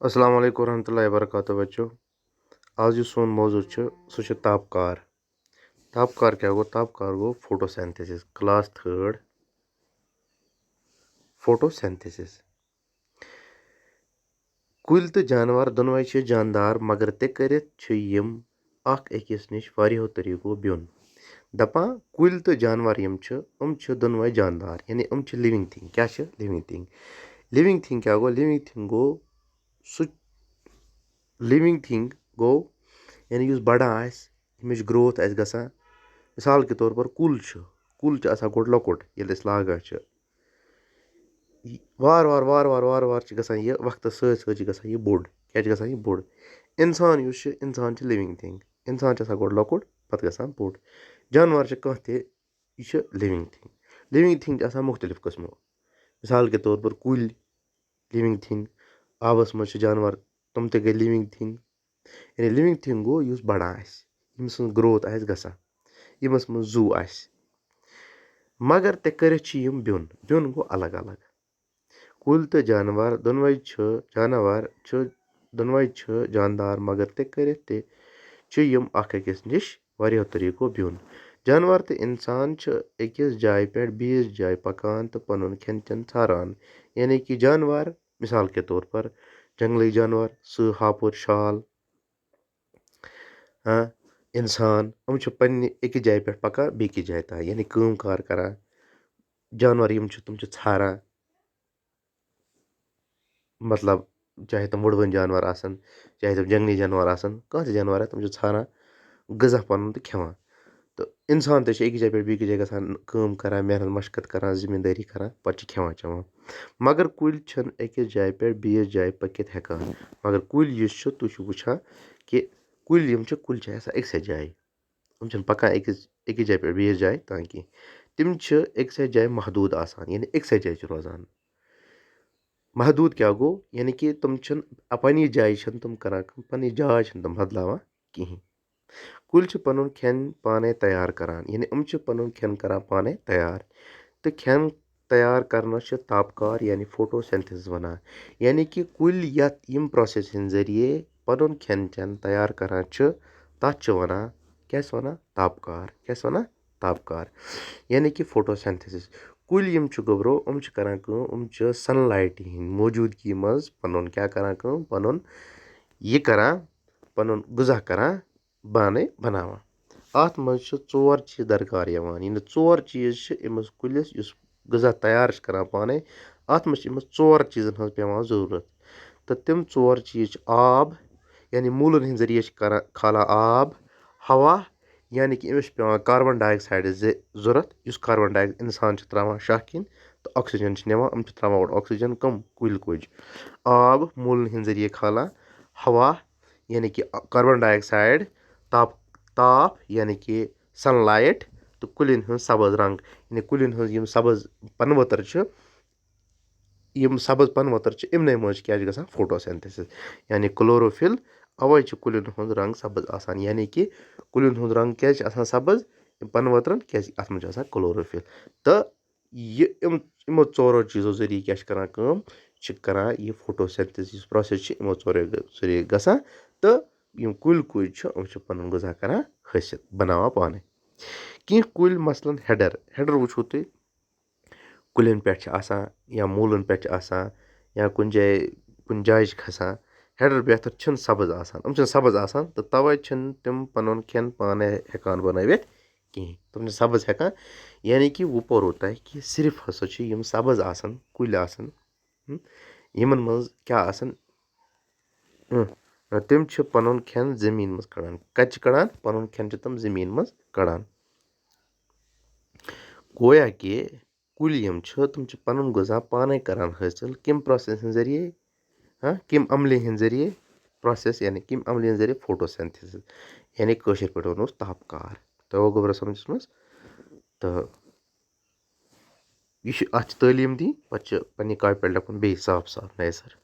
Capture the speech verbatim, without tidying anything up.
السلام علیکم ورحمۃ اللہ وبرکاتہ بچو۔ آز یُس سون موضوع چھُ، سُہ چھُ تاپہٕ کار۔ تاپہٕ کار کیٛاہ گوٚو؟ تاپہٕ کار گوٚو photosynthesis، class third، photosynthesis۔ کُلۍ تہٕ جانور دۄنوَے چھِ جاندار، مگر تہِ کٔرِتھ چھِ یِم اکھ أکِس نِش واریاہو طریٖقو بیوٚن۔ دَپان، کُلۍ تہٕ جانور یِم چھِ، یِم چھِ دۄنوَے جاندار، یعنی یِم چھِ living thing۔ کیٛاہ چھِ living thing؟ Living thing کیٛاہ گوٚو؟ Living thing گوٚو سُہ، living thing گوٚو، یعنی یُس بَڑان آسہِ، ییٚمِچ growth آسہِ گژھان۔ مثال کے طور پر کُل چھُ، کُل چھُ آسان گۄڈٕ لۄکُٹ، ییٚلہِ أسۍ لاگان چھِ۔ وارٕ وارٕ، وارٕ وارٕ، وارٕ وارٕ چھِ گژھان یہِ، وقتَس سۭتۍ سۭتۍ چھِ گژھان یہِ بوٚڑ۔ کیٛاہ چھِ گژھان یہِ بوٚڑ؟ اِنسان یُس چھُ، اِنسان چھُ living thing۔ اِنسان چھُ آسان گۄڈٕ لۄکُٹ، پَتہٕ گژھان بوٚڑ۔ جانوَر چھِ کانٛہہ تہِ، یہِ چھِ living thing۔ Living thing چھِ آسان مُختٔلِف قٕسمو۔ مثال کے طور پر کُلۍ، living thing۔ آبَس منٛز چھِ جانوَر، تِم تہِ گٔے living thing۔ یعنی living thing گوٚو یُس بَڑان آسہِ، ییٚمہِ سٕنٛز growth آسہِ گژھان، ییٚمِس منٛز زُو آسہِ۔ مگر تہِ کٔرِتھ چھِ یِم بیوٚن، بیوٚن گوٚو الگ الگ۔ کُلۍ تہٕ جانوَر دۄنوَے چھِ، جانوَر چھِ، دۄنوَے چھِ جاندار، مگر تہِ کٔرِتھ تہِ چھِ یِم اکھ أکِس نِش واریاہو طریٖقو بیوٚن۔ جانوَر تہٕ اِنسان چھِ أکِس جایہِ پٮ۪ٹھ بیٚیِس جایہِ پَکان تہٕ پَنُن کھٮ۪ن چٮ۪ن ژھاران۔ یعنی کہِ جانوَر، مثال کے طور پر، جنٛگلی جانوَر، سٕہہ، ہاپُر، شال، ہاں، اِنسان، یِم چھِ پنٛنہِ أکِس جایہِ پٮ۪ٹھ پَکان بیٚکِس جایہِ تام، یعنی کٲم کار کَران۔ جانوَر یِم چھِ، تِم چھِ ژھاران، مطلب، چاہے تِم وُڑوٕنۍ جانوَر آسَن، چاہے تِم جنٛگلی جانوَر آسَن، کانٛہہ تہِ جانوَر آسہِ، تِم چھِ ژھاران غذا پَنُن تہٕ کھٮ۪وان۔ تہٕ اِنسان تہِ چھِ أکِس جایہِ پٮ۪ٹھ بیٚکِس جایہِ گژھان، کٲم کَران، محنت مَشقت کَران، زٔمیٖندٲری کَران، پَتہٕ چھِ کھٮ۪وان چٮ۪وان۔ مگر کُلۍ چھِنہٕ أکِس جایہِ پٮ۪ٹھ بیٚیِس جایہِ پٔکِتھ ہٮ۪کان۔ مگر کُلۍ یُس چھُ، تُہۍ چھِو وٕچھان کہِ کُلۍ یِم چھِ، کُلۍ چھِ آسان أکسٕے جایہِ۔ یِم چھِنہٕ پَکان أکِس، أکِس جایہِ پٮ۪ٹھ بیٚیِس جایہِ تام کینٛہہ۔ تِم چھِ أکسٕے جایہِ محدوٗد آسان، یعنی أکسٕے جایہِ چھِ روزان۔ محدوٗد کیٛاہ گوٚو؟ یعنی کہِ تِم چھِنہٕ، پنٛنہِ جایہِ چھِنہٕ تِم کَران کٲم، پنٛنہِ جاے چھِنہٕ تِم بدلاوان کِہیٖنۍ۔ کُلۍ چھِ پَنُن کھٮ۪ن پانَے تیار کَران، یعنی یِم چھِ پَنُن کھٮ۪ن کَران پانَے تیار۔ تہٕ کھٮ۪ن تیار کَرنَس چھِ تاپہٕ کار یعنی photosynthesis وَنان۔ یعنی کہِ کُلۍ یَتھ یِم process ہِنٛدۍ ذٔریعے پَنُن کھٮ۪ن چٮ۪ن تیار کَران چھِ، تَتھ چھِ وَنان، کیٛاہ چھِ وَنان؟ تاپہٕ کار۔ کیٛاہ چھِ وَنان؟ تاپہٕ کار۔ یعنی کہِ photosynthesis۔ کُلۍ یِم چھِ گوٚبرو، یِم چھِ کَران کٲم، یِم چھِ sunlight ہِنٛدۍ موجوٗدگی منٛز پَنُن کیٛاہ کَران کٲم؟ پَنُن یہِ کَران، پَنُن غذا کَران پانَے بَناوان۔ اَتھ منٛز چھِ ژور چیٖز درکار یِوان، یعنی ژور چیٖز چھِ أمِس کُلِس، یُس غذا تیار چھِ کَران پانَے، اَتھ منٛز چھِ أمِس ژور چیٖزَن ہٕنٛز پٮ۪وان ضروٗرت۔ تہٕ تِم ژور چیٖز چھِ آب، یعنی موٗلَن ہِنٛدۍ ذٔریعہٕ چھِ کَران، کھالان آب، ہوا، یعنی کہِ أمِس چھِ پٮ۪وان carbon dioxide زِ-، ضوٚرَتھ، یُس carbon dioxide اِنسان چھِ ترٛاوان شاہ کِنۍ تہٕ oxygen چھِ نِوان، یِم چھِ ترٛاوان اورٕ oxygen کٕم؟ کُلۍ کُج۔ آب موٗلَن ہِنٛدۍ ذٔریعہٕ کھالان، ہوا، یعنی کہِ carbon dioxide، تاپ، تاپ یعنی کہِ sunlight، تہٕ کُلٮ۪ن ہٕنٛز سبز رنٛگ، یعنی کُلٮ۪ن ہٕنٛز یِم سبز پنہٕ ؤتٕر چھِ، یِم سبز پنہٕ ؤتٕر چھِ، یِمنٕے منٛز چھِ کیٛاہ چھِ گژھان؟ Photosynthesis، یعنی chlorophyll۔ اَوَے چھِ کُلٮ۪ن ہُنٛد رنٛگ سبز آسان، یعنی کہِ کُلٮ۪ن ہُنٛد رنٛگ کیٛازِ چھِ آسان سبز؟ یِم پنہٕ ؤترَن، کیٛازِ اَتھ منٛز چھِ آسان chlorophyll۔ تہٕ یہِ یِم، یِمو ژورو چیٖزو ذٔریعہٕ کیٛاہ چھِ کَران کٲم؟ چھِ کَران یہِ photosynthesis یُس process چھِ، یِمو ژورو ذٔریعہٕ گژھان، تہٕ یِم کُلۍ کُج چھِ، یِم چھِ پَنُن غذا کَران حٲصِل، بَناوان پانَے۔ کینٛہہ کُلۍ، مثلاً ہیڈَر، ہیڈَر وٕچھو تُہۍ، کُلٮ۪ن پٮ۪ٹھ چھِ آسان یا موٗلَن پٮ۪ٹھ چھِ آسان یا کُنہِ جایہِ، کُنہِ جایہِ چھِ کھَسان۔ ہیڈَر بیتھر چھِنہٕ سبٕز آسان، یِم چھِنہٕ سبٕز آسان، تہٕ تَوَے چھِنہٕ تِم پَنُن کھٮ۪ن پانَے ہٮ۪کان بَنٲوِتھ کِہیٖنۍ، تِم چھِ سبٕز ہٮ۪کان۔ یعنی کہِ وۄنۍ پوٚرو تۄہہِ کہِ صرف ہسا چھِ یِم سبٕز آسان، کُلۍ آسان، ہم، یِمَن منٛز کیٛاہ آسان؟ اۭں، تِم چھِ پَنُن کھٮ۪ن زٔمیٖن منٛز کَڑان۔ کَتہِ چھِ کَڑان؟ پَنُن کھٮ۪ن چھِ تِم زٔمیٖن منٛز کَڑان۔ گویا کہِ کُلۍ یِم چھِ، تِم چھِ پَنُن غذا پانَے کَران حٲصِل۔ کَمہِ process ہِنٛدۍ ذٔریعے؟ ہاں، کَمہِ عملہِ ہِنٛدۍ ذٔریعے؟ Process یعنی کَمہِ عملہِ ہِنٛدۍ ذٔریعے؟ Photosynthesis، یعنی کٲشِر پٲٹھۍ وَنوس تاپہٕ کار۔ تۄہہِ آو گوٚبرا سَمجھَس منٛز؟ تہٕ یہِ چھِ، اَتھ چھِ تعلیٖم دِنۍ، پَتہٕ چھِ پنٛنہِ کاپہِ پٮ۪ٹھ لیکھُن بیٚیہِ صاف صاف، نَیہِ سَرٕ۔